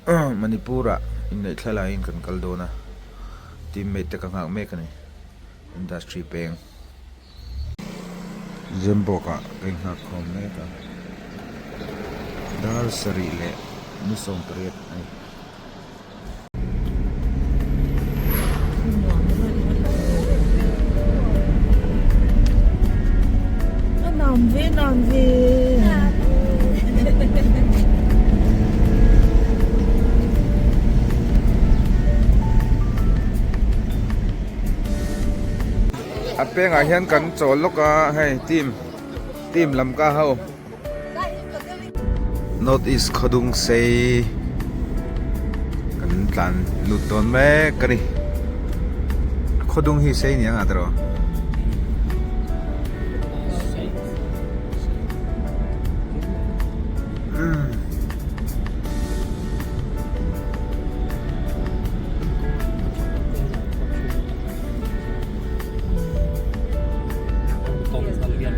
Manipur ah inneih thla laiin kan kal dawn a, teammate te ka nghak mek a ni, industry peng. Zembawk ah ka inghak khawm mek a, dar sarih leh ni 18 a ni. A pengah hian kan chawl lawk a hei team team lam ka ho. North East Khawdung sei kan tlan lut dawn mek a ni. Khawdung hi sei ni ang a tiraw?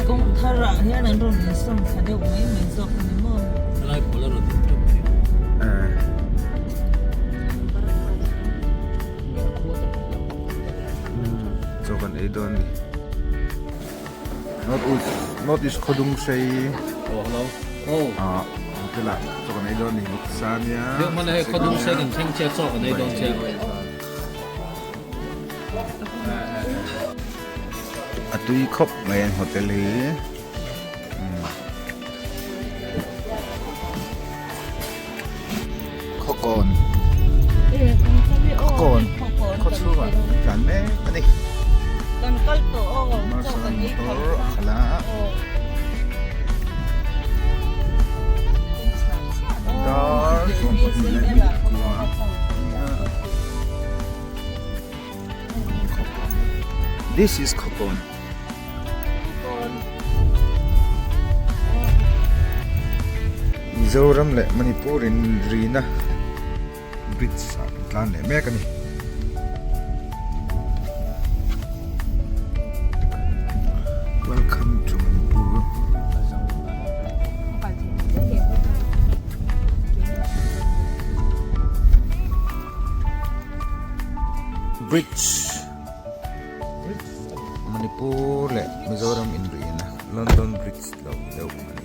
Kawng thar ah hian an rawn insawn thla deuh mai mai zawk a ni maw? Helai pawl a rawn in teuh thei. Chaw kan ei dawn a ni. North East North East Khawdung sei. Oh hello. Oh. Ah hotel ah chaw kan ei dawn a ni vawksa nia. Deuh hman a hei Khawdung sei kan thleng chiah chaw kan ei dawn chiah. A tui khawp mai an hotel hi Khawkawn Khawkawn khaw chhungah tlan mek a ni Marshal motor a khalh a dar 12 leh minute kua a ni a. This is Khawkawn. Mizoram leh Manipur in rina bridge ah kan tlan leh mek a ni. Welcome to Manipur. Bridge Manipur leh Mizoram inrihna London Bridge lo deuh a ni.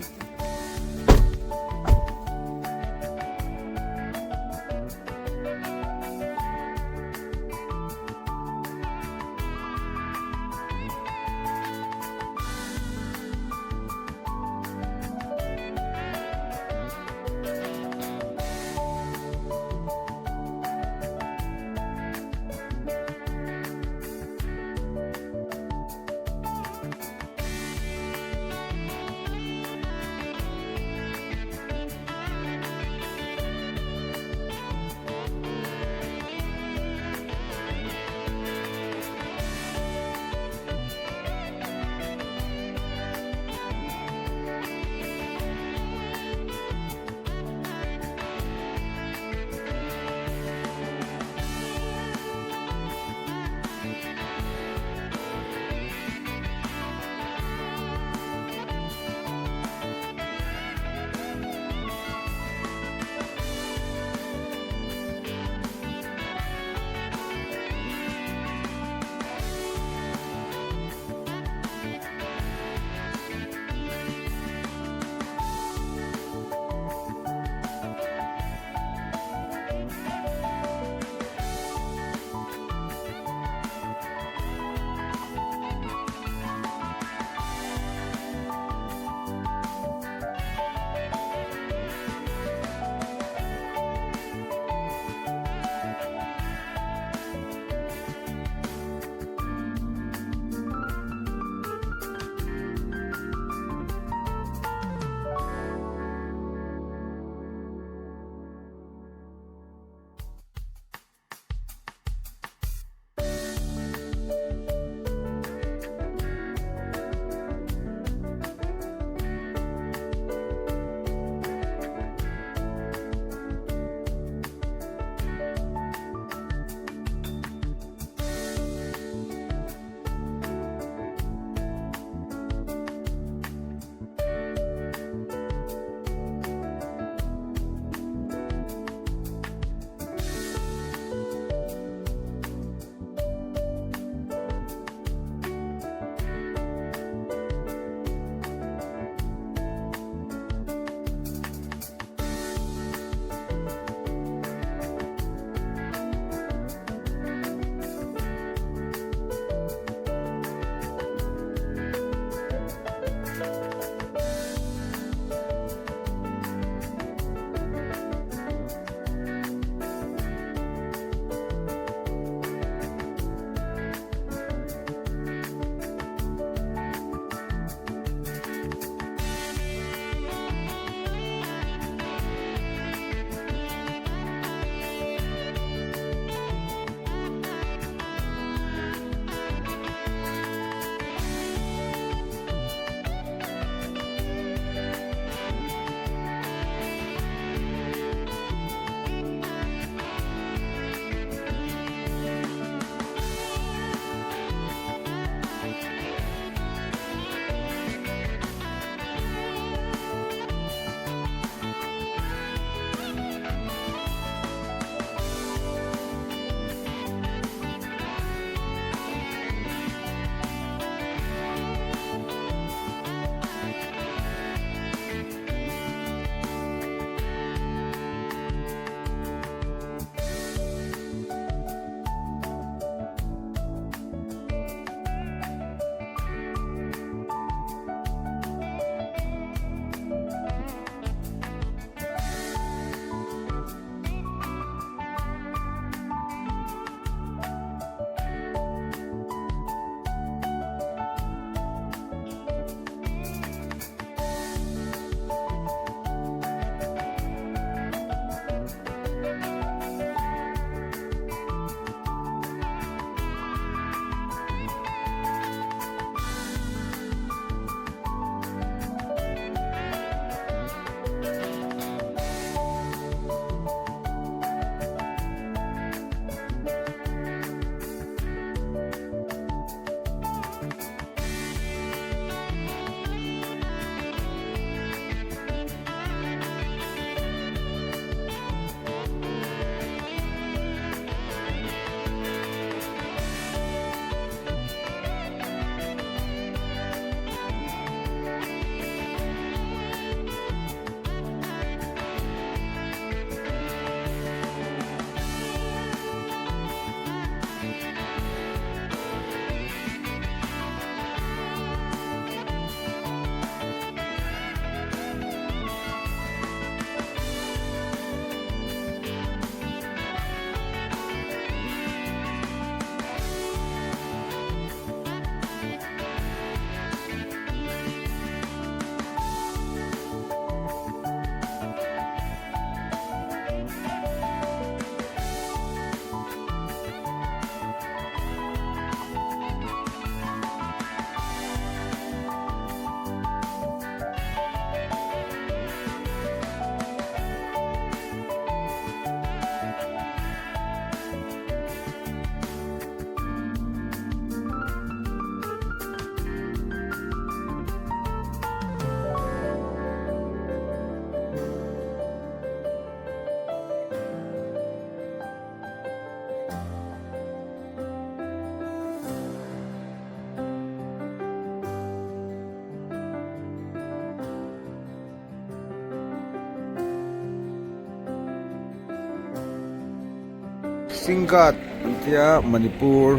Singhat an tia Manipur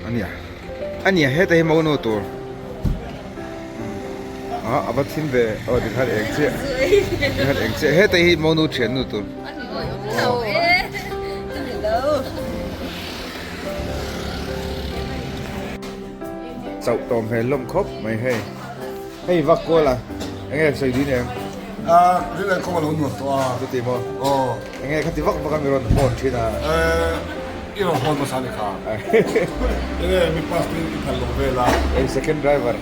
ania ania heta hi monu tur ah a va thim ve aw tikhan eng chiah tikhan eng chiah heta hi monu thiannu tur. Chauh tawm hmel hlawm khawp mai hei. Hei vak kual a, enge sawi dun em? A, rilrel kawng a lo nuam tawh a. Chuti maw? Aw. Enge khati vak vak a mi rawn hawn thin a? Eh, i rawn hawn hmasa ni kha. Enge mi pass te i phal lo vel a. Hei second driver.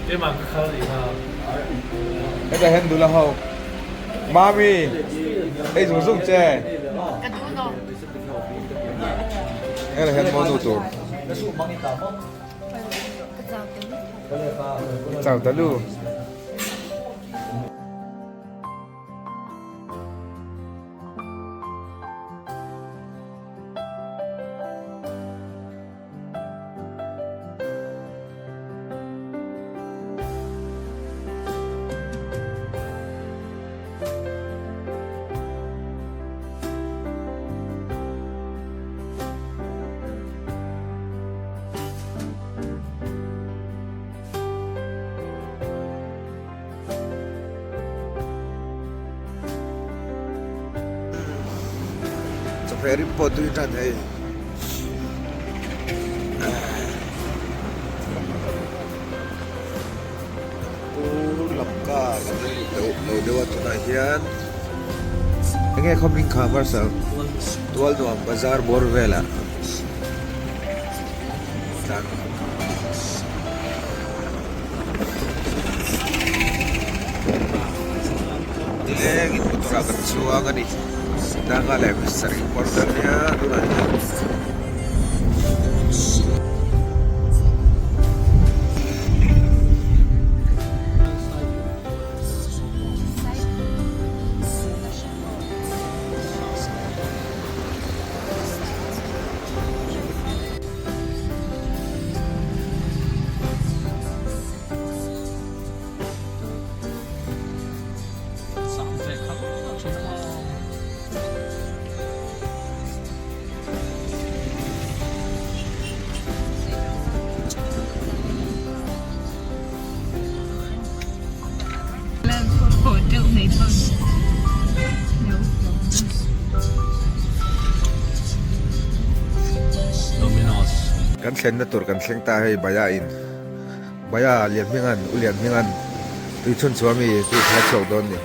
Keimah ka khal anih kha. Hetah hian nula ho. Mami, hei zung zung che. Ka duh lo. Hetah hian monu tur. Chau ta lu. Chawhmeh rim pawh tui tan hei. Pu Lamka lam lo deuh a tunah hian enge khawming kha parcel Tualnuam bazar bawr velah tlan nilengin motor ah kan chuang a ni Danga leh saree kawr vel nia tunah hian. Kan thlenna tur kan thleng ta hei Baya in Baya Lianhminga'n U Lianhminga'n tui chhun chhuah mi tui kha chhuak dawn ni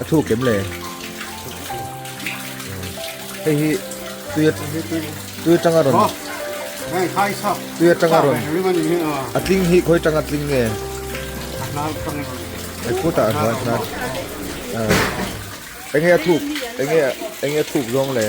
a thuk em le hei hi tui tui atanga rawn tui atanga rawn a tling hi khawi atanga tling nge a khutah a hnuai hnar enge a thuk enge enge a thuk zawng le.